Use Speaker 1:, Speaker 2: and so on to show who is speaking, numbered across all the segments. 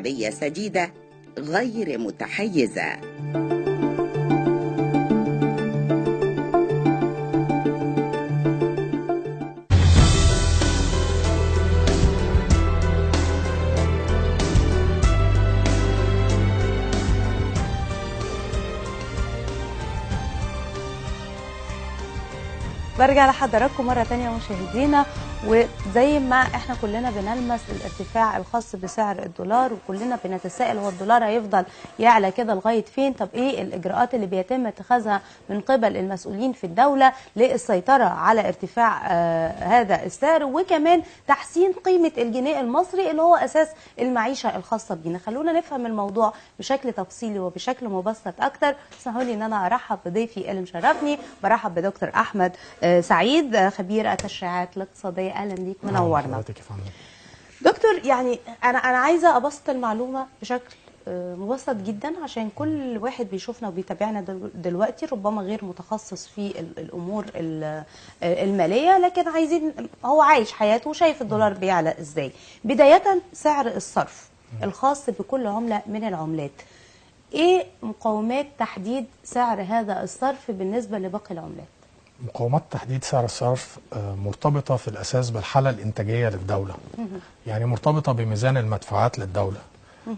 Speaker 1: انتخابية سديدة غير متحيزة.
Speaker 2: برجع لحضراتكم مرة تانية مشاهدينا، وزي ما احنا كلنا بنلمس الارتفاع الخاص بسعر الدولار وكلنا بنتساءل هو الدولار هيفضل يعلى كده لغاية فين؟ طب ايه الاجراءات اللي بيتم اتخاذها من قبل المسؤولين في الدولة للسيطرة على ارتفاع هذا السعر وكمان تحسين قيمة الجنيه المصري اللي هو اساس المعيشة الخاصة بينا؟ خلونا نفهم الموضوع بشكل تفصيلي وبشكل مبسط اكتر. اسمحوا لي ان انا ارحب بضيفي اللي مشرفني، برحب بدكتور احمد سعيد خبير التشريعات الاقتصادية. اهلا بيك، منورنا دكتور. يعني انا عايزه ابسط المعلومة بشكل مبسط جدا عشان كل واحد بيشوفنا وبيتابعنا دلوقتي ربما غير متخصص في الامور المالية، لكن عايزين هو عايش حياته وشايف الدولار بيعلى ازاي. بداية سعر الصرف الخاص بكل عمله من العملات، ايه مقومات تحديد سعر هذا الصرف بالنسبة لباقي العملات؟
Speaker 3: مقومات تحديد سعر الصرف مرتبطة في الأساس بالحالة الإنتاجية للدولة. يعني مرتبطة بميزان المدفوعات للدولة،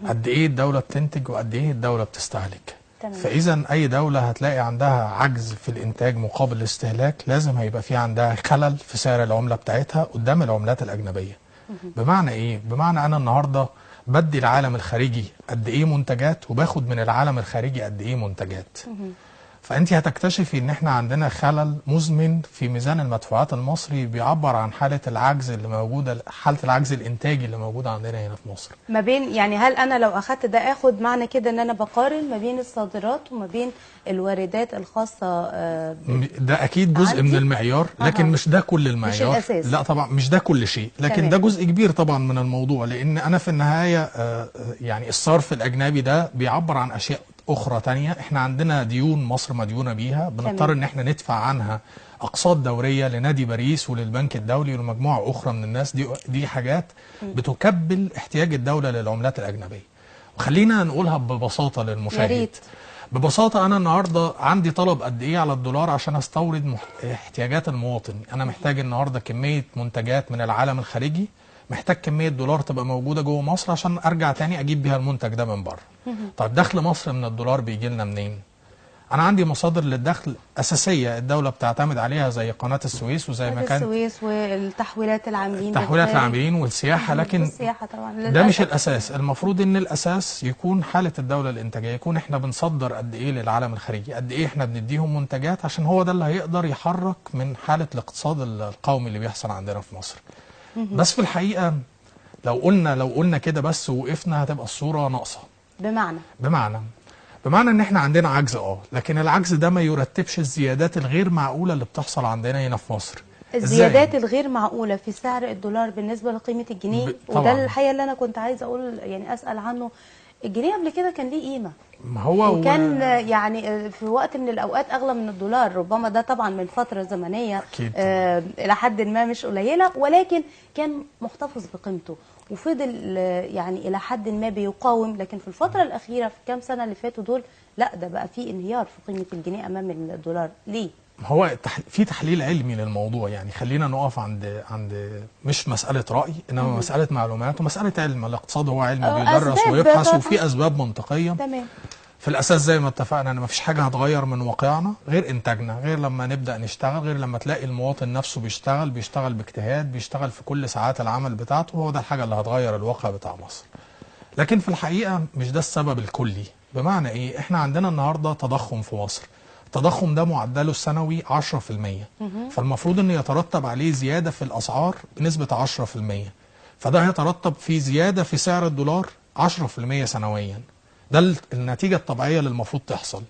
Speaker 3: قد إيه الدولة بتنتج وقد إيه الدولة بتستهلك. فإذا أي دولة هتلاقي عندها عجز في الإنتاج مقابل الاستهلاك لازم هيبقى في عندها خلل في سعر العملة بتاعتها قدام العملات الأجنبية. بمعنى إيه؟ بمعنى أنا النهاردة بدي العالم الخارجي قد إيه منتجات وباخد من العالم الخارجي قد إيه منتجات. فأنت هتكتشفي إن إحنا عندنا خلل مزمن في ميزان المدفوعات المصري بيعبر عن حالة العجز اللي موجودة، حالة العجز الإنتاجي اللي موجودة عندنا هنا في مصر.
Speaker 2: ما بين يعني هل أنا لو أخدت ده آخد معنى كده إن أنا بقارن ما بين الصادرات وما بين الواردات الخاصة؟
Speaker 3: ده أكيد جزء من المعيار، لكن مش ده كل المعيار.
Speaker 2: مش الأساس.
Speaker 3: لا طبعا مش ده كل شيء، لكن تمام. ده جزء كبير طبعا من الموضوع، لأن أنا في النهاية يعني الصرف الأجنبي ده بيعبر عن أشياء أخرى تانية. إحنا عندنا ديون مصر مديونة بيها، بنضطر إن إحنا ندفع عنها أقساط دورية لنادي باريس وللبنك الدولي ولمجموعة أخرى من الناس. دي حاجات بتكبل احتياج الدولة للعملات الأجنبية. وخلينا نقولها ببساطة للمشاهد. ببساطة أنا النهاردة عندي طلب قد إيه على الدولار عشان أستورد احتياجات المواطن. أنا محتاج النهاردة كمية منتجات من العالم الخارجي، محتاج كمية دولار تبقى موجودة جوه مصر عشان أرجع تاني أجيب بيها المنتج ده من بره. طيب دخل مصر من الدولار بيجي لنا منين؟ أنا عندي مصادر للدخل أساسية الدولة بتعتمد عليها زي قناة السويس وزي ما كان
Speaker 2: السويس والتحويلات العاملين،
Speaker 3: تحويلات العاملين والسياحة، لكن
Speaker 2: والسياحة طبعا
Speaker 3: ده مش الأساس. المفروض إن الأساس يكون حالة الدولة الإنتاجية، يكون إحنا بنصدر قد إيه للعالم الخارجي، قد إيه إحنا بنديهم منتجات، عشان هو ده اللي هيقدر يحرك من حالة الاقتصاد القومي اللي بيحصل عندنا في مصر. بس في الحقيقة لو قلنا كده بس وقفنا هتبقى الصورة ناقصة. بمعنى ان احنا عندنا عجز، لكن العجز ده ما يرتبش الزيادات الغير معقولة اللي بتحصل عندنا هنا في مصر.
Speaker 2: الزيادات الغير معقولة في سعر الدولار بالنسبة لقيمة الجنيه، وده الحقيقة اللي انا كنت عايزة اقول يعني اسأل عنه. الجنيه قبل كده كان ليه قيمة،
Speaker 3: ما هو
Speaker 2: وكان يعني في وقت من الأوقات أغلى من الدولار، ربما ده طبعا من فترة زمنية إلى حد ما مش قليلة، ولكن كان محتفظ بقيمته وفضل يعني إلى حد ما بيقاوم. لكن في الفترة الأخيرة في كام سنة اللي فاتوا دول لا، ده بقى فيه انهيار في قيمة الجنيه أمام الدولار. ليه؟
Speaker 3: هو في تحليل علمي للموضوع، يعني خلينا نقف عند مش مسألة رأي، إنما مسألة معلومات ومسألة علم. الاقتصاد هو علم بيدرس ويبحث وفي أسباب منطقية.
Speaker 2: تمام.
Speaker 3: في الأساس زي ما اتفقنا إن مفيش حاجة هتغير من واقعنا غير إنتاجنا، غير لما نبدأ نشتغل، غير لما تلاقي المواطن نفسه بيشتغل باجتهاد، بيشتغل في كل ساعات العمل بتاعته، هو ده الحاجة اللي هتغير الواقع بتاع مصر. لكن في الحقيقة مش ده السبب الكلي. بمعنى إيه؟ إحنا عندنا النهاردة تضخم في مصر. التضخم ده معدله السنوي 10%، فالمفروض ان يترتب عليه زيادة في الاسعار بنسبة 10%، فده هيترتب في زيادة في سعر الدولار 10% سنويا. ده النتيجة الطبيعية اللي المفروض تحصل.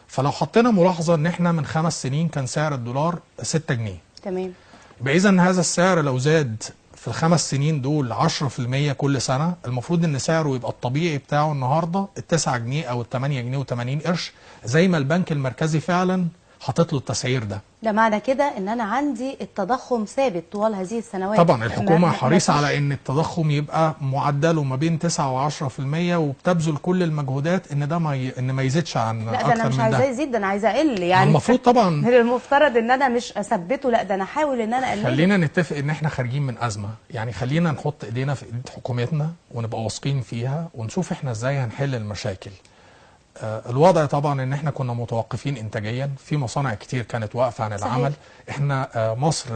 Speaker 3: فلو حطينا ملاحظة ان احنا من 5 سنين كان سعر الدولار 6 جنيه.
Speaker 2: تمام.
Speaker 3: يبقى اذا هذا السعر لو زاد في الخمس سنين دول 10% كل سنة، المفروض ان سعره يبقى الطبيعي بتاعه النهارده 9 جنيه او 8 جنيه و80 قرش، زي ما البنك المركزي فعلا حاطط له التسعير ده.
Speaker 2: ده معنى كده ان انا عندي التضخم ثابت طوال هذه السنوات.
Speaker 3: طبعا الحكومة حريصة على ان التضخم يبقى معدله ما بين 9 و10%، وبتبذل كل المجهودات ان ده ما يزيدش عن اكتر من ده.
Speaker 2: لا ده انا مش عايزاه يزيد، ده انا عايزاه اقل يعني.
Speaker 3: المفروض طبعا
Speaker 2: من المفترض ان انا مش اثبته، لا ده انا احاول ان انا اقلله.
Speaker 3: خلينا نتفق ان احنا خارجين من ازمة، يعني خلينا نحط ايدينا في ايد حكومتنا ونبقى واثقين فيها ونشوف احنا ازاي هنحل المشاكل. الوضع طبعا ان احنا كنا متوقفين انتاجيا، في مصانع كتير كانت واقفة عن العمل. احنا مصر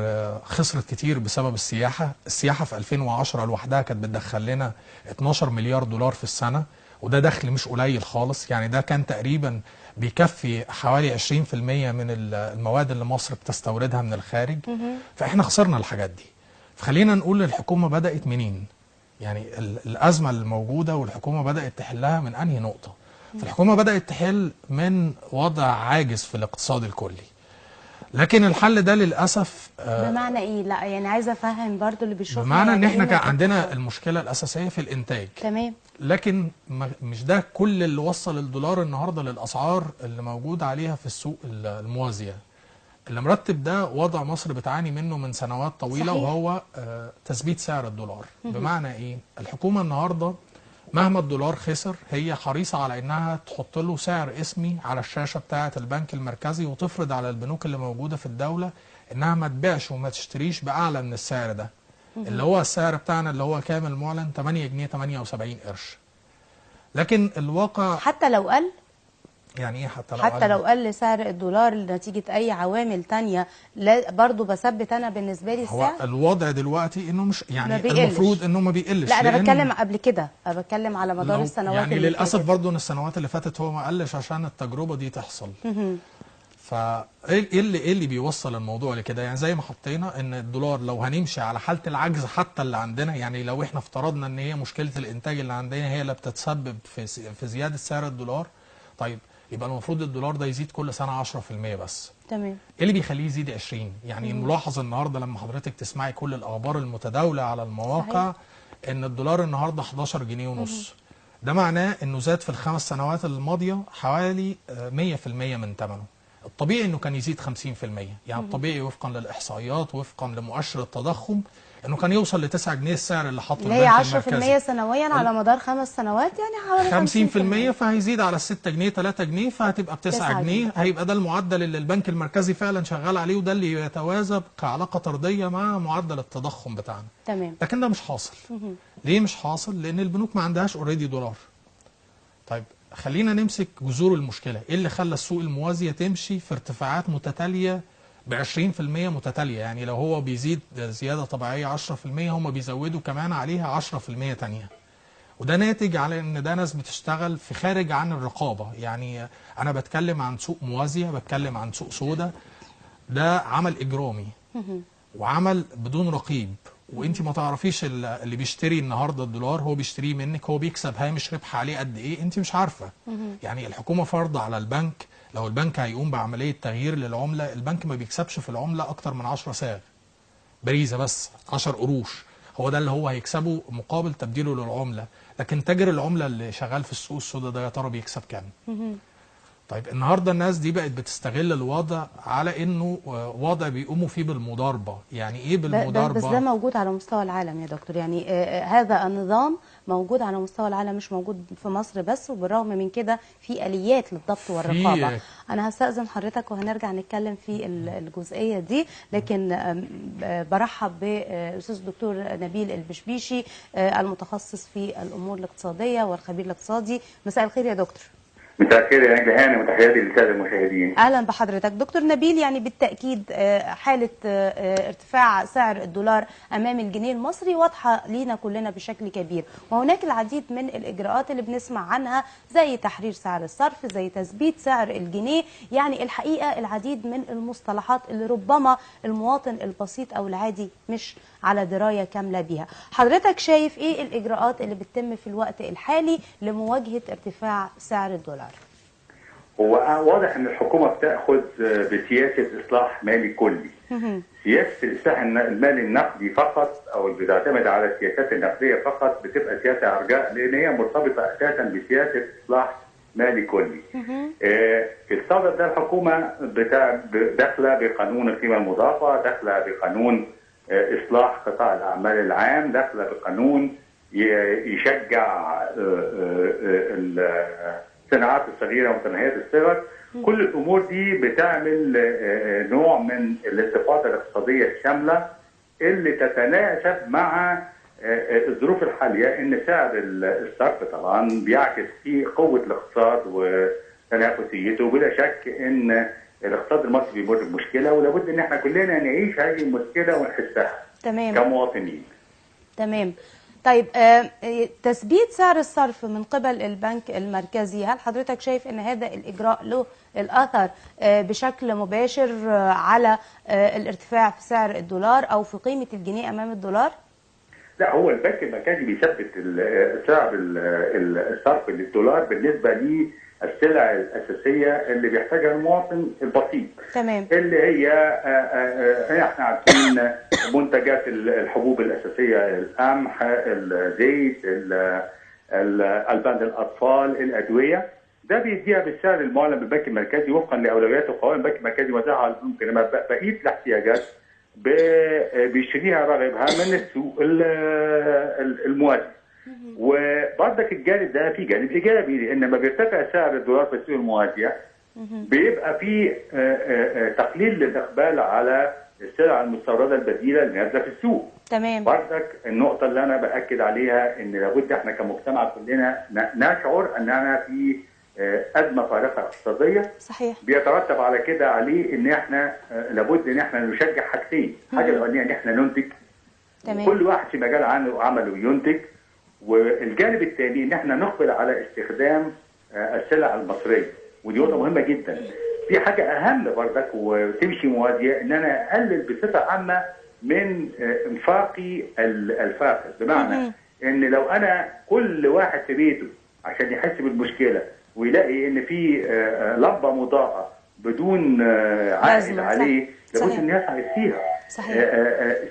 Speaker 3: خسرت كتير بسبب السياحة. السياحة في 2010 لوحدها كانت بتدخل لنا 12 مليار دولار في السنة، وده دخل مش قليل خالص، يعني ده كان تقريبا بيكفي حوالي 20% من المواد اللي مصر بتستوردها من الخارج. فاحنا خسرنا الحاجات دي. فخلينا نقول الحكومة بدأت منين؟ يعني الازمة الموجودة والحكومة بدأت تحلها من انهي نقطة؟ فالحكومة بدأت تحل من وضع عاجز في الاقتصاد الكلي، لكن الحل ده للأسف
Speaker 2: بمعنى إيه؟ لا يعني عايزة أفهم برضو اللي بيشوفنا،
Speaker 3: بمعنى إن إحنا كان عندنا المشكلة الأساسية في الإنتاج.
Speaker 2: تمام.
Speaker 3: لكن مش ده كل اللي وصل الدولار النهاردة للأسعار اللي موجود عليها في السوق الموازية. اللي مرتب ده وضع مصر بتعاني منه من سنوات طويلة. صحيح. وهو تثبيت سعر الدولار. بمعنى إيه؟ الحكومة النهاردة مهما الدولار خسر هي حريصة على انها تحط له سعر اسمي على الشاشة بتاعة البنك المركزي، وتفرض على البنوك اللي موجودة في الدولة انها ما تبيعش وما تشتريش بأعلى من السعر ده، اللي هو السعر بتاعنا اللي هو كامل معلن 8 جنيه 78 قرش. لكن الواقع
Speaker 2: حتى لو قل،
Speaker 3: يعني ايه حتى لو
Speaker 2: حتى لو قل سعر الدولار نتيجة اي عوامل تانية، لا برضو بثبت انا بالنسبة لي السعر.
Speaker 3: هو الوضع دلوقتي انه مش يعني المفروض انه ما بيقلش.
Speaker 2: لا انا بتكلم قبل كده، انا بتكلم على مدار السنوات
Speaker 3: يعني اللي للاسف برضو ان السنوات اللي فاتت هو ما قلش عشان التجربة دي تحصل. فايه اللي بيوصل الموضوع لكده؟ يعني زي ما حطينا ان الدولار لو هنمشي على حالة العجز حتى اللي عندنا، يعني لو احنا افترضنا ان هي مشكلة الانتاج اللي عندنا هي اللي بتتسبب في زيادة سعر الدولار، طيب يبقى المفروض الدولار ده يزيد كل سنة 10% بس.
Speaker 2: تمام.
Speaker 3: ايه اللي بيخليه يزيد 20؟ يعني الملاحظ النهارده لما حضرتك تسمعي كل الاخبار المتداولة على المواقع. صحيح. ان الدولار النهارده 11 جنيه ونص. ده معناه انه زاد في الخمس سنوات الماضية حوالي 100% من ثمنه. الطبيعي انه كان يزيد 50%، يعني الطبيعي وفقا للاحصائيات وفقا لمؤشر التضخم انه كان يوصل ل 9 جنيه السعر اللي حاطه البنك المركزي،
Speaker 2: هي 10% سنويا على مدار 5 سنوات، يعني حوالي
Speaker 3: 50%، فهيزيد على 6 جنيه 3 جنيه فهتبقى ب 9 جنيه. هيبقى ده المعدل اللي البنك المركزي فعلا شغال عليه، وده اللي يتوازى كعلاقه طرديه مع معدل التضخم بتاعنا.
Speaker 2: تمام.
Speaker 3: لكن ده مش حاصل. ليه مش حاصل؟ لان البنوك ما عندهاش already دولار. طيب خلينا نمسك جذور المشكلة، ايه اللي خلى السوق الموازيه تمشي في ارتفاعات متتالية ب 20% متتالية؟ يعني لو هو بيزيد زيادة طبيعية 10%، هم بيزودوا كمان عليها 10% تانية. وده ناتج على ان ده ناس بتشتغل في خارج عن الرقابة، يعني انا بتكلم عن سوق موازية، بتكلم عن سوق سودا، ده عمل اجرامي وعمل بدون رقيب، وانت ما تعرفيش اللي بيشتري النهارده الدولار هو بيشتريه منك، هو بيكسب هامش ربح عليه قد ايه انت مش عارفه. يعني الحكومة فرض على البنك لو البنك هيقوم بعملية تغيير للعملة، البنك ما بيكسبش في العملة اكتر من 10 ساغ باريزه بس، 10 قروش، هو ده اللي هو هيكسبه مقابل تبديله للعملة. لكن تاجر العملة اللي شغال في السوق السوداء ده يا ترى بيكسب كام؟ طيب النهارده الناس دي بقت بتستغل الوضع على انه وضع بيقوموا فيه بالمضاربه. يعني ايه بالمضاربه؟
Speaker 2: بس ده موجود على مستوى العالم يا دكتور، يعني هذا النظام موجود على مستوى العالم، مش موجود في مصر بس، وبالرغم من كده في اليات للضبط والرقابه. انا هستأذن حضرتك وهنرجع نتكلم في الجزئية دي، لكن برحب بالاستاذ الدكتور نبيل البشبيشي المتخصص في الامور الاقتصادية والخبير الاقتصادي. مساء الخير يا دكتور.
Speaker 4: مساء الخير يا جهاني، وتحياتي للسادة المشاهدين.
Speaker 2: اهلا بحضرتك دكتور نبيل. يعني بالتاكيد حاله ارتفاع سعر الدولار امام الجنيه المصري واضحة لينا كلنا بشكل كبير، وهناك العديد من الاجراءات اللي بنسمع عنها زي تحرير سعر الصرف، زي تثبيت سعر الجنيه، يعني الحقيقة العديد من المصطلحات اللي ربما المواطن البسيط او العادي مش على دراية كاملة بيها. حضرتك شايف ايه الاجراءات اللي بتتم في الوقت الحالي لمواجهة ارتفاع سعر الدولار؟
Speaker 4: هو واضح ان الحكومة بتاخذ بسياسة اصلاح مالي كلي. سياسة الاصلاح المالي النقدي فقط او اللي بتعتمد على السياسات النقدية فقط بتبقى سياسة عرجاء، لان هي مرتبطة اساسا بسياسة اصلاح مالي كلي. في الصدد ده الحكومة داخله بقانون القيمة المضافة، داخله بقانون اصلاح قطاع الاعمال العام، داخله بقانون يشجع الصناعات الصغيرة ومتناهيه الصغر. كل الامور دي بتعمل نوع من الانتفاضة الاقتصادية الشاملة اللي تتناسب مع الظروف الحالية، ان سعر الصرف طبعا بيعكس في قوة الاقتصاد وتنافسيته. بلا شك ان الاقتصاد المصري بيمر بمشكلة، ولابد ان احنا كلنا نعيش هذه المشكلة ونحسها.
Speaker 2: تمام.
Speaker 4: كمواطنين.
Speaker 2: تمام. طيب تثبيت سعر الصرف من قبل البنك المركزي، هل حضرتك شايف ان هذا الاجراء له الاثر بشكل مباشر على الارتفاع في سعر الدولار او في قيمة الجنيه امام الدولار؟
Speaker 4: لا، هو البنك المركزي بيثبت سعر الصرف للدولار بالنسبة للسلع الاساسية اللي بيحتاجها المواطن البسيط.
Speaker 2: تمام.
Speaker 4: اللي هي احنا عارفين منتجات الحبوب الاساسية، القمح، الزيت، البان الاطفال، الادوية. ده بيديها بالسعر المعلن بالبنك المركزي وفقا لاولويات وقوانين البنك المركزي وزعها على البنوك. انما بقية الاحتياجات بيشتريها راغبها من السوق الموازي. وبرضك الجانب ده فيه جانب ايجابي، لان لما بيرتفع سعر الدولار في السوق الموازيه بيبقى فيه تقليل للاقبال على السلع المستورده البديلة اللي نازله في السوق.
Speaker 2: تمام.
Speaker 4: برضك النقطة اللي انا باكد عليها ان لابد احنا كمجتمع كلنا نشعر اننا في ازمة فارقه اقتصادية.
Speaker 2: صحيح.
Speaker 4: بيترتب على كده عليه ان احنا لابد ان احنا نشجع حاجتين، الحاجة الاولانية ان احنا ننتج.
Speaker 2: تمام.
Speaker 4: كل واحد في مجال عمله ينتج، والجانب الثاني ان احنا نقبل على استخدام السلع المصرية، ودي نقطة مهمة جدا. في حاجة اهم بردك وتمشي موازية، ان انا اقلل بصفة عامة من انفاقي الفاقد، بمعنى ان لو انا كل واحد في بيته عشان يحس بالمشكلة ويلاقي ان في لمبة مضاءة بدون عائد عليه، لابد ان يسعى فيها.
Speaker 2: صحيح.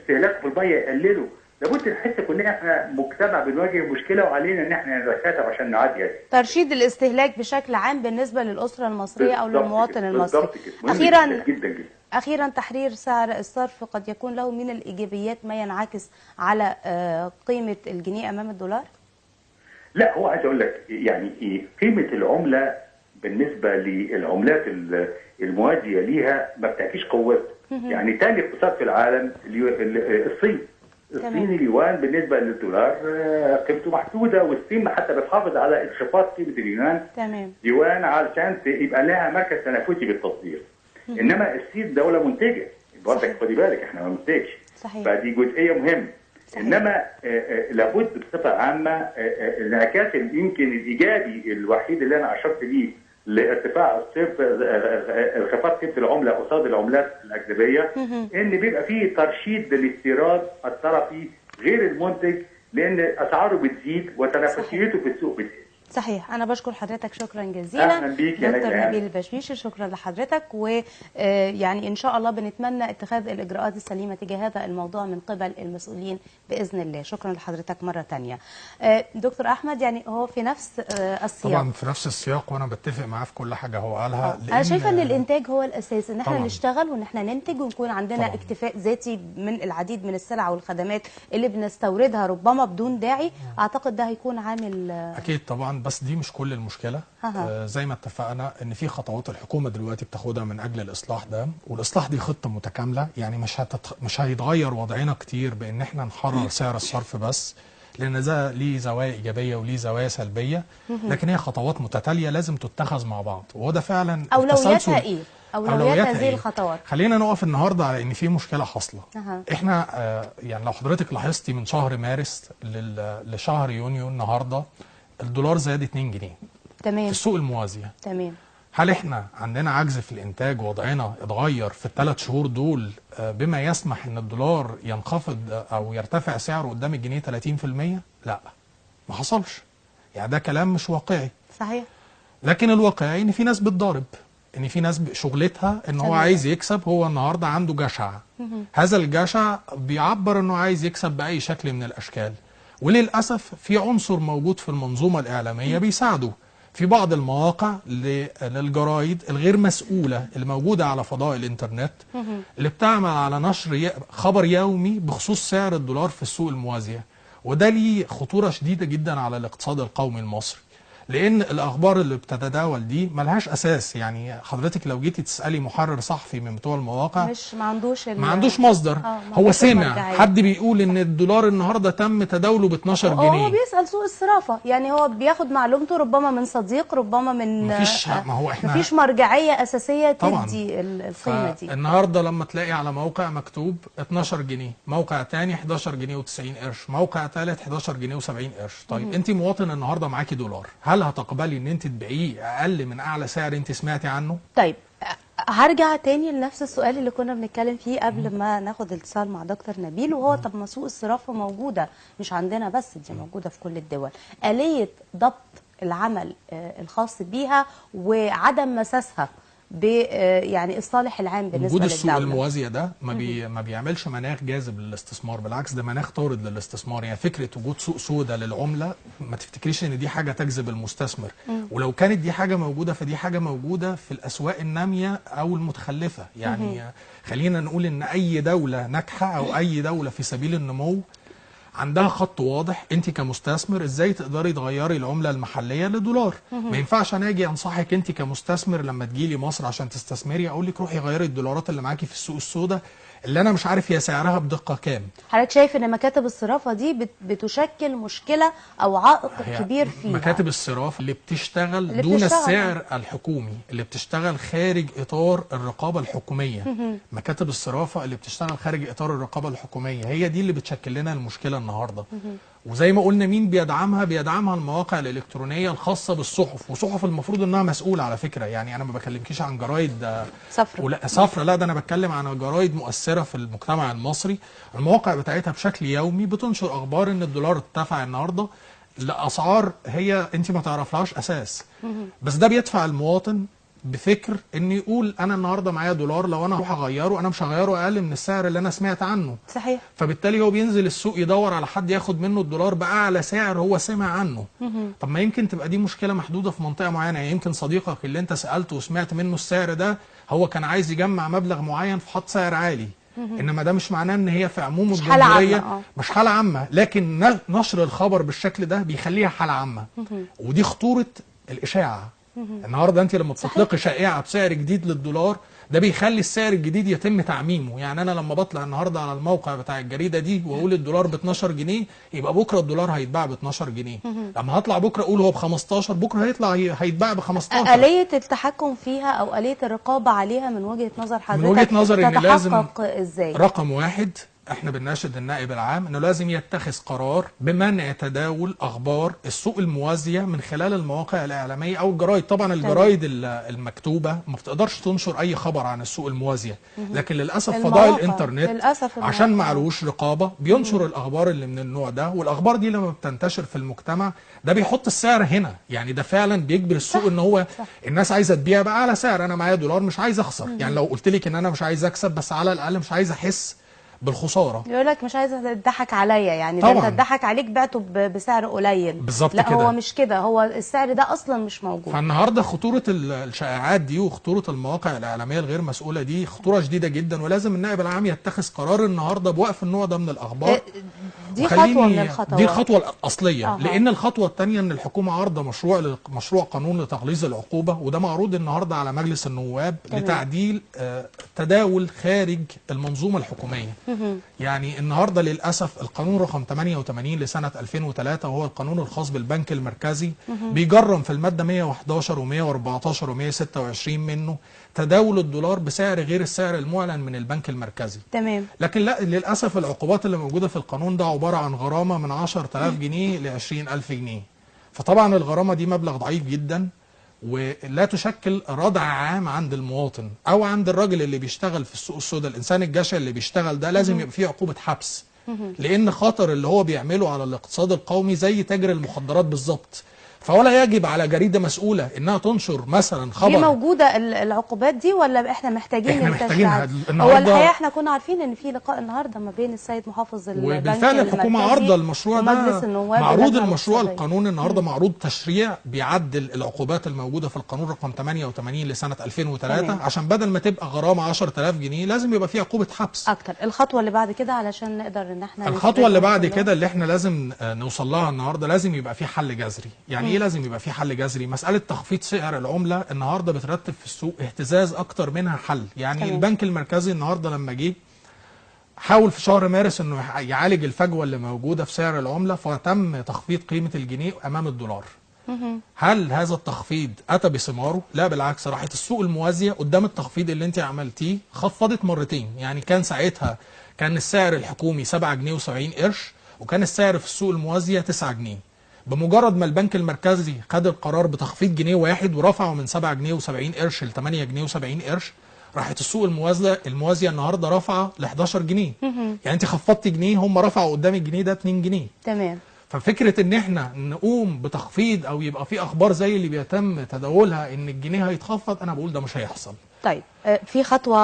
Speaker 4: استهلاكه في المية يقلله. لابد نحس كلنا احنا مجتمع بنواجه مشكلة وعلينا ان احنا نتكاتف عشان نعدي.
Speaker 2: ترشيد الاستهلاك بشكل عام بالنسبة للاسرة المصرية او للمواطن المصري.
Speaker 4: اخيرا جدا جدا.
Speaker 2: اخيرا، تحرير سعر الصرف قد يكون له من الايجابيات ما ينعكس على قيمة الجنيه امام الدولار؟
Speaker 4: لا، هو عايز اقول لك يعني ايه قيمة العملة بالنسبة للعملات الموازيه ليها ما بتعكيش قوتها. يعني ثاني اقتصاد في العالم الصين. الصين اليوان بالنسبة للدولار قيمته محدودة، والصين حتى بتحافظ على انخفاض قيمة اليوان.
Speaker 2: تمام.
Speaker 4: يوان علشان يبقى لها مركز تنافسي بالتصدير. انما الصين دولة منتجه برضك، خدي بالك احنا ما بننتجش.
Speaker 2: صحيح.
Speaker 4: فدي جزئية مهمة.
Speaker 2: صحيح.
Speaker 4: انما لابد بصفة عامة الانعكاس يمكن الايجابي الوحيد اللي انا اشرت ليه لارتفاع الصرف انخفاض قيمة العملة قصاد العملات الاجنبية، ان بيبقى فيه ترشيد للاستيراد الطرفي غير المنتج، لان اسعاره بتزيد وتنافسيته في السوق بتزيد.
Speaker 2: صحيح. أنا بشكر حضرتك شكرا جزيلا.
Speaker 4: أهلا بيك يا
Speaker 2: دكتور نبيل البشبيشي، شكرا لحضرتك. ويعني إن شاء الله بنتمنى اتخاذ الإجراءات السليمة تجاه هذا الموضوع من قبل المسؤولين بإذن الله. شكرا لحضرتك مرة تانية. دكتور أحمد، يعني هو في نفس السياق.
Speaker 3: طبعا في نفس السياق، وأنا بتفق معاه في كل حاجة هو قالها.
Speaker 2: أنا شايفة إن الإنتاج هو الأساس، إن احنا نشتغل وإن احنا ننتج ونكون عندنا طبعا اكتفاء ذاتي من العديد من السلع والخدمات اللي بنستوردها ربما بدون داعي. أعتقد ده هيكون عامل
Speaker 3: أكيد طبعا، بس دي مش كل المشكلة. زي ما اتفقنا ان في خطوات الحكومة دلوقتي بتاخدها من اجل الاصلاح ده، والاصلاح دي خطه متكاملة، يعني مش هيتغير وضعنا كتير بان احنا نحرر سعر الصرف بس، لان ده ليه زوايا ايجابية وليه زوايا سلبية، لكن هي خطوات متتالية لازم تتخذ مع بعض، وهو ده فعلا
Speaker 2: اولوياتها ايه؟ اولويات هذه الخطوات.
Speaker 3: خلينا نقف النهارده على ان في مشكلة حاصله. احنا يعني لو حضرتك لاحظتي من شهر مارس لشهر يونيو النهارده الدولار زاد 2 جنيه.
Speaker 2: تمام.
Speaker 3: في السوق الموازية.
Speaker 2: تمام.
Speaker 3: هل احنا عندنا عجز في الانتاج، وضعنا اتغير في الثلاث شهور دول بما يسمح ان الدولار ينخفض او يرتفع سعره قدام الجنيه 30%؟ لا، ما حصلش. يعني ده كلام مش واقعي.
Speaker 2: صحيح.
Speaker 3: لكن الواقعي ان في ناس بتضارب، ان في ناس شغلتها ان هو عايز يكسب، هو النهارده عنده جشع. هذا الجشع بيعبر انه عايز يكسب باي شكل من الاشكال. وللأسف في عنصر موجود في المنظومة الإعلامية بيساعده، في بعض المواقع للجرايد الغير مسؤولة اللي موجودة على فضاء الإنترنت اللي بتعمل على نشر خبر يومي بخصوص سعر الدولار في السوق الموازية، وده ليه خطورة شديدة جدا على الاقتصاد القومي المصري، لأن الأخبار اللي بتتداول دي ملهاش أساس. يعني حضرتك لو جيتي تسألي محرر صحفي من بتوع المواقع
Speaker 2: مش ما
Speaker 3: عندوش مصدر، هو سمع حد بيقول إن الدولار النهارده تم تداوله ب 12 جنيه،
Speaker 2: هو بيسأل سوق الصرافة، يعني هو بياخد معلومته ربما من صديق، ربما من
Speaker 3: مفيش، ما هو احنا
Speaker 2: مفيش مرجعية أساسية تدي القيمة دي.
Speaker 3: النهارده لما تلاقي على موقع مكتوب 12 جنيه، موقع تاني 11 جنيه و90 قرش، موقع تالت 11 جنيه و70 قرش. طيب أنت مواطن النهارده معاكي دولار، هل هتقبلي ان انت تبيعيه اقل من اعلى سعر انت سمعتي عنه؟
Speaker 2: طيب هرجع تاني لنفس السؤال اللي كنا بنتكلم فيه قبل ما ناخد الاتصال مع دكتور نبيل، وهو طب ما سوق الصرافة موجودة مش عندنا بس، دي موجودة في كل الدول، آلية ضبط العمل الخاص بيها وعدم مساسها ب يعني الصالح العام بالنسبة
Speaker 3: وجود السوق
Speaker 2: للدولة.
Speaker 3: الموازيه ده ما بيعملش مناخ جاذب للاستثمار، بالعكس ده مناخ طارد للاستثمار. يعني فكرة وجود سوق سوداء للعملة ما تفتكريش ان دي حاجة تجذب المستثمر، ولو كانت دي حاجة موجودة فدي حاجة موجودة في الاسواق النامية او المتخلفه. يعني خلينا نقول ان اي دولة ناجحة او اي دولة في سبيل النمو عندها خط واضح، انت كمستثمر ازاي تقدري تغيري العملة المحلية لدولار. ما ينفعش انا اجي انصحك انت كمستثمر لما تجيلي مصر عشان تستثمري اقول لك روحي غيري الدولارات اللي معاكي في السوق السوداء اللي انا مش عارف هي سعرها بدقة كام.
Speaker 2: حضرتك شايف ان مكاتب الصرافه دي بتشكل مشكلة او عائق كبير فيها؟
Speaker 3: مكاتب الصرافه اللي بتشتغل اللي دون السعر الحكومي، اللي بتشتغل خارج اطار الرقابة الحكومية. مكاتب الصرافه اللي بتشتغل خارج اطار الرقابة الحكومية هي دي اللي بتشكل لنا المشكلة النهارده. وزي ما قلنا مين بيدعمها؟ بيدعمها المواقع الالكترونية الخاصة بالصحف، وصحف المفروض انها مسؤولة على فكرة. يعني انا ما بكلمكيش عن جرايد صفرة، لا ده انا بتكلم عن جرايد مؤثرة في المجتمع المصري. المواقع بتاعتها بشكل يومي بتنشر اخبار ان الدولار ارتفع النهارده لاسعار هي انت ما تعرفلهاش اساس. بس ده بيدفع المواطن بفكر ان يقول انا النهارده معايا دولار، لو انا هروح اغيره انا مش هغيره اقل من السعر اللي انا سمعت عنه.
Speaker 2: صحيح.
Speaker 3: فبالتالي هو بينزل السوق يدور على حد ياخد منه الدولار باعلى سعر هو سمع عنه. طب ما يمكن تبقى دي مشكلة محدودة في منطقة معينة، يعني يمكن صديقك اللي انت سالته وسمعت منه السعر ده هو كان عايز يجمع مبلغ معين فحط سعر عالي. انما ده مش معناه ان هي في عموم الجمهورية مش حاله عامة، لكن نشر الخبر بالشكل ده بيخليها حاله عامة. ودي خطورة الاشاعة. النهارده انت لما بتطلقي شائعة بسعر جديد للدولار ده بيخلي السعر الجديد يتم تعميمه. يعني انا لما بطلع النهارده على الموقع بتاع الجريدة دي واقول الدولار ب 12 جنيه، يبقى بكره الدولار هيتباع ب 12 جنيه. لما هطلع بكره اقول هو ب 15، بكره هيطلع هيتباع ب 15.
Speaker 2: آلية التحكم فيها او آلية الرقابة عليها من وجهه نظر حضرتك،
Speaker 3: من وجهه نظري ان لازم
Speaker 2: ازاي؟
Speaker 3: رقم واحد، احنا بنناشد النائب العام انه لازم يتخذ قرار بمنع تداول اخبار السوق الموازيه من خلال المواقع الاعلامية او الجرايد. طبعا الجرايد المكتوبة ما بتقدرش تنشر اي خبر عن السوق الموازيه، لكن للاسف فضاء الانترنت للأسف عشان ما عليهوش رقابه بينشر الاخبار اللي من النوع ده، والاخبار دي لما بتنتشر في المجتمع ده بيحط السعر هنا. يعني ده فعلا بيجبر السوق ان هو الناس عايزه تبيع بقى على سعر، انا معايا دولار مش عايز اخسر. يعني لو قلت لك ان انا مش عايز اكسب بس على الاقل مش عايز احس بالخساره،
Speaker 2: يقول لك مش عايز تضحك عليا، يعني ده انت اتضحك عليك بعته بسعر قليل.
Speaker 3: بالظبط
Speaker 2: لا
Speaker 3: كده.
Speaker 2: هو مش كده، هو السعر ده اصلا مش موجود.
Speaker 3: فالنهارده خطورة الشائعات دي وخطورة المواقع الاعلامية الغير مسؤولة دي خطورة شديدة جدا، ولازم النائب العام يتخذ قرار النهارده بوقف النوع ده من الاخبار.
Speaker 2: دي خطوة من الخطوات،
Speaker 3: دي الخطوة الاصلية. لان الخطوة الثانية ان الحكومة عارضه مشروع قانون لتغليظ العقوبة، وده معروض النهارده على مجلس النواب لتعديل تداول خارج المنظومة الحكومية. يعني النهارده للاسف القانون رقم 88 لسنه 2003 وهو القانون الخاص بالبنك المركزي بيجرم في المادة 111 و114 و126 منه تداول الدولار بسعر غير السعر المعلن من البنك المركزي.
Speaker 2: تمام.
Speaker 3: لكن لا، للاسف العقوبات اللي موجودة في القانون ده عبارة عن غرامة من 10000 جنيه ل 20000 جنيه. فطبعا الغرامة دي مبلغ ضعيف جدا ولا تشكل ردع عام عند المواطن او عند الراجل اللي بيشتغل في السوق السوداء. الانسان الجشع اللي بيشتغل ده لازم يبقى فيه عقوبة حبس، لان خطر اللي هو بيعمله على الاقتصاد القومي زي تاجر المخدرات بالظبط. فولا يجب على جريدة مسؤولة انها تنشر مثلا خبر.
Speaker 2: دي موجودة العقوبات دي ولا احنا محتاجين؟
Speaker 3: احنا محتاجينها.
Speaker 2: هو الحقيقة احنا كنا عارفين ان في لقاء النهارده ما بين السيد محافظ البنك،
Speaker 3: وبالفعل الحكومة عارضه المشروع ده، معروض المشروع القانون النهارده، معروض تشريع بيعدل العقوبات الموجودة في القانون رقم 88 لسنه 2003، عشان بدل ما تبقى غرامة 10000 جنيه لازم يبقى فيها عقوبه حبس
Speaker 2: اكتر. الخطوة اللي بعد كده علشان نقدر ان احنا
Speaker 3: الخطوة اللي بعد كده اللي احنا لازم نوصل لها النهارده، لازم يبقى في حل جذري. يعني ايه لازم يبقى في حل جذري؟ مسالة تخفيض سعر العملة النهارده بترتب في السوق اهتزاز اكتر منها حل. يعني البنك المركزي النهارده لما جه حاول في شهر مارس انه يعالج الفجوة اللي موجودة في سعر العملة، فتم تخفيض قيمة الجنيه امام الدولار. هل هذا التخفيض اتى بثماره؟ لا بالعكس، راحت السوق الموازيه قدام التخفيض اللي انت عملتيه خفضت مرتين. يعني كان ساعتها كان السعر الحكومي 7 جنيه و70 قرش، وكان السعر في السوق الموازيه 9 جنيه. بمجرد ما البنك المركزي خد القرار بتخفيض جنيه واحد ورفعه من 7 جنيه و70 قرش ل 8 جنيه و70 قرش، راحت السوق الموازيه النهارده رافعه ل 11 جنيه. يعني انت خفضتي جنيه، هم رفعوا قدام الجنيه ده 2 جنيه.
Speaker 2: تمام.
Speaker 3: ففكره ان احنا نقوم بتخفيض او يبقى في اخبار زي اللي بيتم تداولها ان الجنيه هيتخفض، انا بقول ده مش هيحصل.
Speaker 2: طيب في خطوة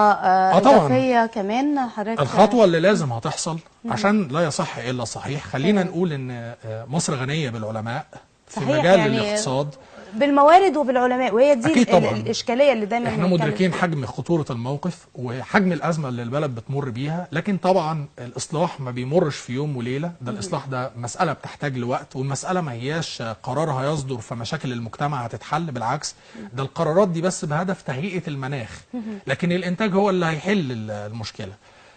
Speaker 2: اضافية كمان حضرتك؟
Speaker 3: الخطوة اللي لازم هتحصل عشان لا يصح الا الصحيح، خلينا نقول ان مصر غنية بالعلماء في مجال يعني الاقتصاد،
Speaker 2: بالموارد وبالعلماء، وهي دي الاشكالية اللي دايما
Speaker 3: احنا مدركين حجم خطورة الموقف وحجم الازمة اللي البلد بتمر بيها. لكن طبعا الاصلاح ما بيمرش في يوم وليلة، ده الاصلاح ده مسالة بتحتاج لوقت، والمسالة ما هياش قرار هيصدر فمشاكل المجتمع هتتحل، بالعكس ده القرارات دي بس بهدف تهيئة المناخ، لكن الانتاج هو اللي هيحل المشكلة.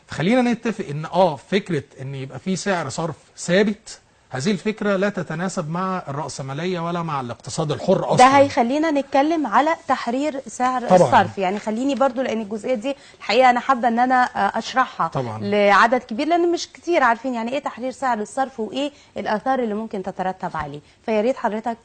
Speaker 3: خلينا نتفق ان فكرة ان يبقى في سعر صرف ثابت، هذه الفكرة لا تتناسب مع الرأسمالية ولا مع الاقتصاد الحر أصلا.
Speaker 2: ده هيخلينا نتكلم على تحرير سعر
Speaker 3: طبعاً.
Speaker 2: الصرف. يعني خليني برضو لأن الجزئية دي الحقيقة أنا حابة أن أنا أشرحها
Speaker 3: طبعاً
Speaker 2: لعدد كبير، لأن مش كتير عارفين يعني إيه تحرير سعر الصرف وإيه الآثار اللي ممكن تترتب عليه. فيا ريت حضرتك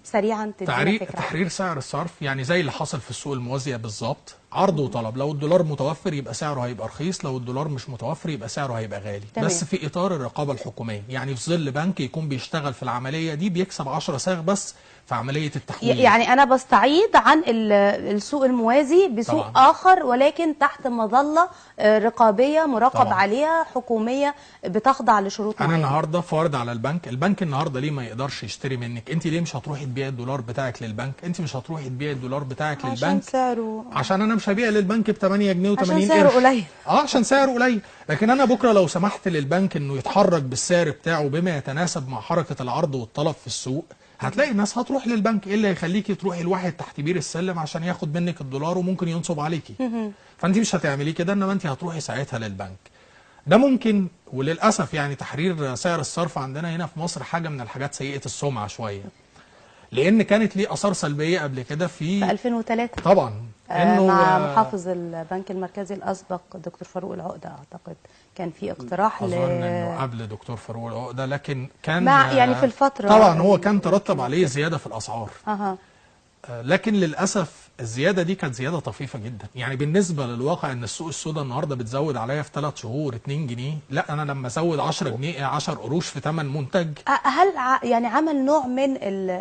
Speaker 2: سريعا تدينا فكرة.
Speaker 3: تحرير سعر الصرف يعني زي اللي حصل في السوق الموازية بالظبط، عرض وطلب. لو الدولار متوفر يبقى سعره هيبقى رخيص، لو الدولار مش متوفر يبقى سعره هيبقى غالي.
Speaker 2: تمام.
Speaker 3: بس في إطار الرقابة الحكومية، يعني في ظل بنك يكون بيشتغل في العملية دي بيكسب 10 صاغ بس في عملية التحويل.
Speaker 2: يعني أنا بستعيد عن السوق الموازي بسوق
Speaker 3: طبعا.
Speaker 2: آخر، ولكن تحت مظلة رقابية مراقب
Speaker 3: طبعا.
Speaker 2: عليها حكومية بتخضع لشروط
Speaker 3: أنا
Speaker 2: معينة.
Speaker 3: النهاردة فارض على البنك، البنك النهاردة ليه ما يقدرش يشتري منك؟ أنت ليه مش هتروحي تبيعي الدولار بتاعك للبنك؟ أنت مش هتروحي تبيعي الدولار بتاعك
Speaker 2: عشان
Speaker 3: للبنك
Speaker 2: سعره،
Speaker 3: عشان أنا مش هبيع للبنك ب 8 جنيه و80 قرش،
Speaker 2: عشان سعره قليل.
Speaker 3: عشان سعره قليل. لكن انا بكره لو سمحت للبنك انه يتحرك بالسعر بتاعه بما يتناسب مع حركة العرض والطلب في السوق، هتلاقي الناس هتروح للبنك. ايه اللي هيخليكي تروحي لواحد تحت بير السلم عشان ياخد منك الدولار وممكن ينصب عليكي؟ فانت مش هتعمليه كده، انما انت هتروحي ساعتها للبنك. ده ممكن، وللاسف يعني تحرير سعر الصرف عندنا هنا في مصر حاجة من الحاجات سيئه السمعة شوية، لان كانت ليه اثار سلبية قبل كده
Speaker 2: في 2003
Speaker 3: طبعا،
Speaker 2: إنه مع محافظ البنك المركزي الاسبق دكتور فاروق العقدة، اعتقد كان في اقتراح
Speaker 3: اظن انه قبل دكتور فاروق العقدة، لكن كان
Speaker 2: مع يعني في الفترة
Speaker 3: طبعا هو كان ترتب عليه زيادة في الاسعار. لكن للاسف الزيادة دي كانت زيادة طفيفة جدا. يعني بالنسبة للواقع ان السوق السوداء النهارده بتزود عليا في 3 شهور 2 جنيه، لا انا لما ازود 10 جنيه 10 قروش في ثمن منتج.
Speaker 2: هل يعني عمل نوع من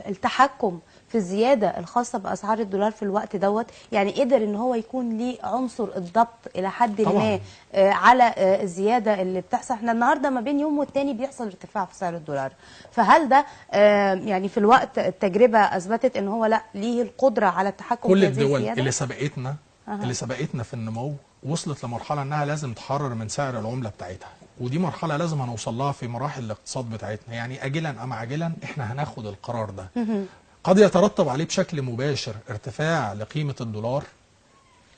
Speaker 2: التحكم في الزيادة الخاصة باسعار الدولار في الوقت دوت؟ يعني قدر ان هو يكون ليه عنصر الضبط الى حد ما على الزيادة اللي بتحصل؟ احنا النهارده ما بين يوم والتاني بيحصل ارتفاع في سعر الدولار، فهل ده يعني في الوقت التجربة اثبتت ان هو لا ليه القدرة على التحكم؟
Speaker 3: كل الدول اللي سبقتنا اللي سبقتنا في النمو وصلت لمرحلة انها لازم تحرر من سعر العملة بتاعتها، ودي مرحلة لازم هنوصل لها في مراحل الاقتصاد بتاعتنا. يعني اجلا ام عاجلا احنا هناخد القرار ده. قد يترتب عليه بشكل مباشر ارتفاع لقيمة الدولار،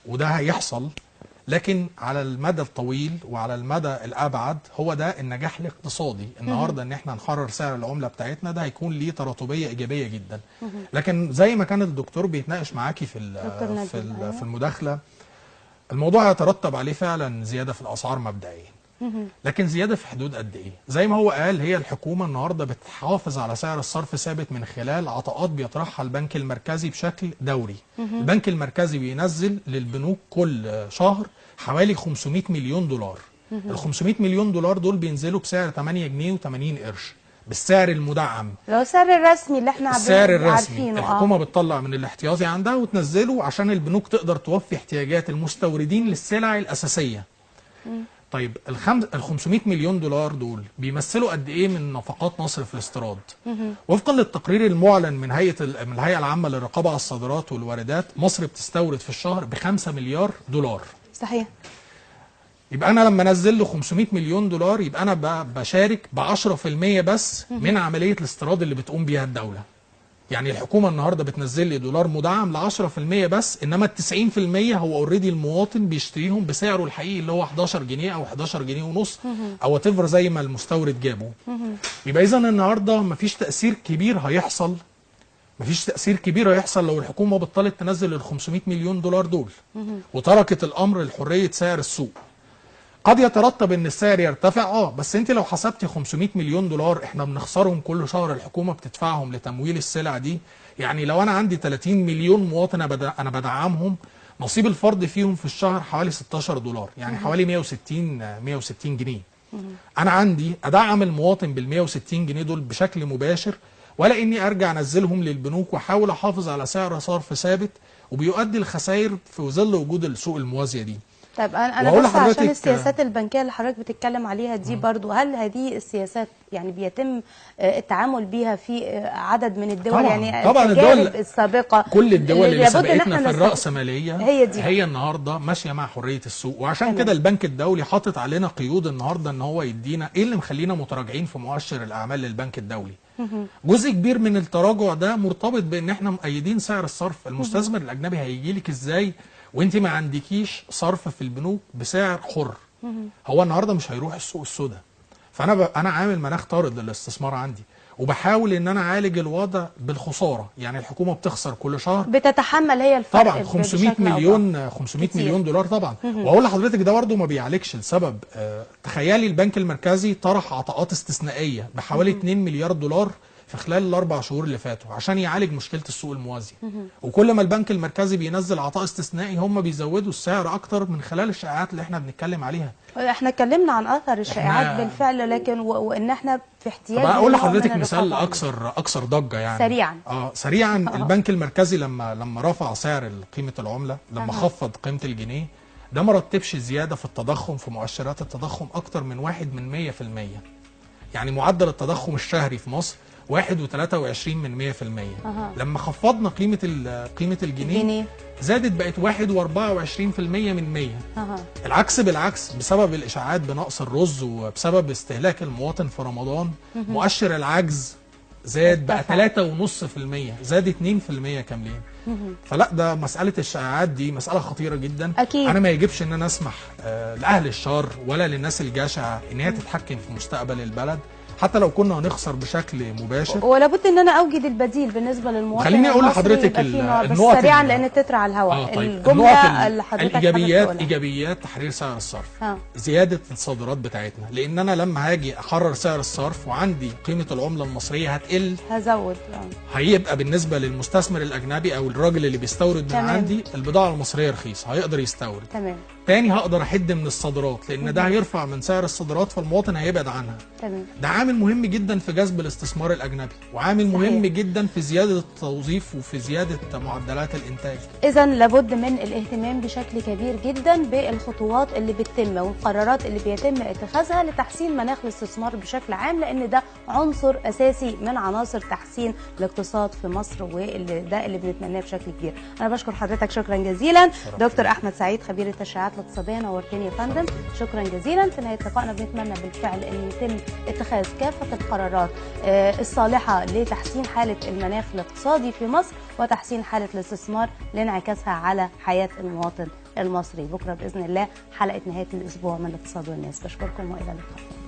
Speaker 3: وده هيحصل، لكن على المدى الطويل وعلى المدى الأبعد هو ده النجاح الاقتصادي النهارده، ان احنا نحرر سعر العملة بتاعتنا، ده هيكون ليه تراتبية إيجابية جدا. لكن زي ما كان الدكتور بيتناقش معاكي في المداخلة، الموضوع يترتب عليه فعلا زيادة في الأسعار مبدئيا، لكن زيادة في حدود قد إيه؟ زي ما هو قال، هي الحكومة النهاردة بتحافظ على سعر الصرف ثابت من خلال عطاءات بيطرحها البنك المركزي بشكل دوري. البنك المركزي بينزل للبنوك كل شهر حوالي 500 مليون دولار. ال 500 مليون دولار دول بينزلوا بسعر 8 جنيه و80 قرش. بالسعر المدعم،
Speaker 2: لو السعر الرسمي اللي احنا
Speaker 3: السعر الرسمي الحكومة بتطلع من الاحتياطي عندها وتنزله عشان البنوك تقدر توفي احتياجات المستوردين للسلع الاساسية. طيب ال 500 مليون دولار دول بيمثلوا قد ايه من نفقات مصر في الاستيراد؟ وفقا للتقرير المعلن من الهيئة العامة للرقابة على الصادرات والواردات، مصر بتستورد في الشهر ب 5 مليار دولار.
Speaker 2: صحيح.
Speaker 3: يبقى انا لما انزل له 500 مليون دولار يبقى انا بشارك ب 10% بس من عملية الاستيراد اللي بتقوم بيها الدولة. يعني الحكومة النهارده بتنزل لي دولار مدعم ل 10% بس، انما ال 90% هو already المواطن بيشتريهم بسعره الحقيقي اللي هو 11 جنيه او 11 جنيه ونص او whatever زي ما المستورد جابه. يبقى اذا النهارده مفيش تاثير كبير هيحصل، مفيش تاثير كبير هيحصل لو الحكومة بطلت تنزل ال 500 مليون دولار دول وتركت الامر لحرية سعر السوق. قد يترتب ان السعر يرتفع، بس انت لو حسبتي 500 مليون دولار احنا بنخسرهم كل شهر، الحكومة بتدفعهم لتمويل السلع دي. يعني لو انا عندي 30 مليون مواطن انا بدعمهم، نصيب الفرد فيهم في الشهر حوالي 16 دولار، يعني حوالي 160 جنيه. انا عندي ادعم المواطن بال 160 جنيه دول بشكل مباشر، ولا اني ارجع انزلهم للبنوك واحاول احافظ على سعر صرف ثابت وبيؤدي لخسائر في ظل وجود السوق الموازيه دي.
Speaker 2: طيب انا بس عشان السياسات البنكية اللي حضرتك بتتكلم عليها دي برضو، هل هذه السياسات يعني بيتم التعامل بيها في عدد من الدول؟
Speaker 3: طبعًا
Speaker 2: يعني
Speaker 3: طبعا الدول
Speaker 2: السابقة،
Speaker 3: كل الدول اللي سبقتنا في الرأسمالية هي النهارده ماشية مع حرية السوق، وعشان كده البنك الدولي حاطط علينا قيود النهارده ان هو يدينا ايه اللي مخلينا متراجعين في مؤشر الاعمال للبنك الدولي. جزء كبير من التراجع ده مرتبط بان احنا مقيدين سعر الصرف. المستثمر الاجنبي هيجي لك ازاي وانت ما عندكيش صرف في البنوك بسعر حر؟ هو النهارده مش هيروح السوق السوداء. فانا انا عامل مناخ طارد للاستثمار عندي، وبحاول ان انا اعالج الوضع بالخساره. يعني الحكومة بتخسر كل شهر،
Speaker 2: بتتحمل هي الفرق
Speaker 3: طبعا 500 مليون 500 مليون دولار طبعا. واقول لحضرتك ده برده ما بيعالجش لسبب. تخيلي البنك المركزي طرح عطاءات استثنائية بحوالي 2 مليار دولار في خلال الاربع شهور اللي فاتوا عشان يعالج مشكلة السوق الموازيه. وكل ما البنك المركزي بينزل عطاء استثنائي هم بيزودوا السعر اكتر من خلال الشائعات اللي احنا بنتكلم عليها.
Speaker 2: احنا اتكلمنا عن اثر الشائعات بالفعل، لكن وان احنا في احتياج.
Speaker 3: طب اقول لحضرتك مثال اكثر ضجه يعني
Speaker 2: سريعا.
Speaker 3: سريعا. البنك المركزي لما رفع سعر قيمة العملة، لما خفض قيمة الجنيه، ده ما رتبش زيادة في التضخم في مؤشرات التضخم اكتر من 1%. يعني معدل التضخم الشهري في مصر 1.23 من 100%. لما خفضنا قيمة الجنيه زادت بقت 1.24% من 100. العكس بالعكس، بسبب الإشاعات بنقص الرز وبسبب استهلاك المواطن في رمضان، مؤشر العجز زاد بقى 3.5%، زاد 2% كاملين. فلا، ده مسألة الشائعات دي مسألة خطيرة جدا.
Speaker 2: أكيد.
Speaker 3: أنا ما يجبش إن أنا أسمح لأهل الشر ولا للناس الجشعة إن هي تتحكم في مستقبل البلد، حتى لو كنا هنخسر بشكل مباشر.
Speaker 2: ولا بد ان انا اوجد البديل بالنسبة للمواطن.
Speaker 3: خليني اقول لحضرتك
Speaker 2: النقط سريعا لان التتر على الهواء.
Speaker 3: طيب.
Speaker 2: الجملة اللي حضرتك
Speaker 3: الايجابيات، ايجابيات تحرير سعر الصرف، زيادة الصادرات بتاعتنا، لان انا لما هاجي احرر سعر الصرف وعندي قيمة العملة المصرية هتقل،
Speaker 2: هزود،
Speaker 3: هيبقى بالنسبة للمستثمر الاجنبي او الراجل اللي بيستورد من عندي البضاعة المصرية رخيصة، هيقدر يستورد.
Speaker 2: تمام.
Speaker 3: تاني هقدر احد من الصادرات، لان ده هيرفع من سعر الصادرات فالمواطن هيبعد عنها.
Speaker 2: تمام.
Speaker 3: ده عامل مهم جدا في جذب الاستثمار الاجنبي، وعامل مهم جدا في زيادة التوظيف وفي زيادة معدلات الانتاج.
Speaker 2: اذا لابد من الاهتمام بشكل كبير جدا بالخطوات اللي بتتم والقرارات اللي بيتم اتخاذها لتحسين مناخ الاستثمار بشكل عام، لان ده عنصر اساسي من عناصر تحسين الاقتصاد في مصر، وده اللي بنتمناه بشكل كبير. انا بشكر حضرتك شكرا جزيلا دكتور احمد سعيد، خبير التشريعات الاقتصادية، نورتني يا فندم، شكرا جزيلا. في نهاية لقائنا بنتمنى بالفعل ان يتم اتخاذ كافة القرارات الصالحة لتحسين حاله المناخ الاقتصادي في مصر وتحسين حاله الاستثمار لانعكاسها على حياة المواطن المصري. بكره باذن الله حلقة نهاية الاسبوع من الاقتصاد والناس. بشكركم والى اللقاء.